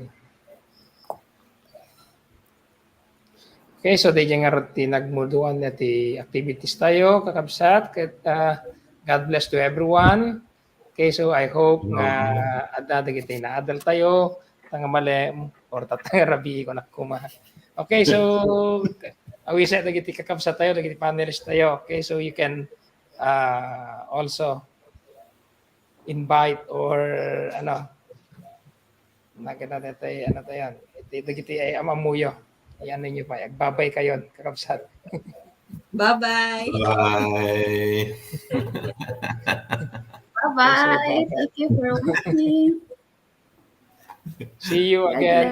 Okay, so daydiay ngarud ti nagmuduan ti activities tayo, kakabsat. Ket, ah, God bless to everyone. Okay, so I hope nga adda dagiti naadal tayo, tanga malem, or tatanga rabii ko nakuma. Okay, so awiset dagiti kakabsat tayo, dagiti panelists tayo. Okay, so you can, ah, also invite or ano, nakita tayo, ano tayo, iti, dagiti ay amamuyo. Ayan ninyo pa, agbabay kayo, kakabsat. Bye-bye. Bye. Bye-bye. Thank you for watching. See you again.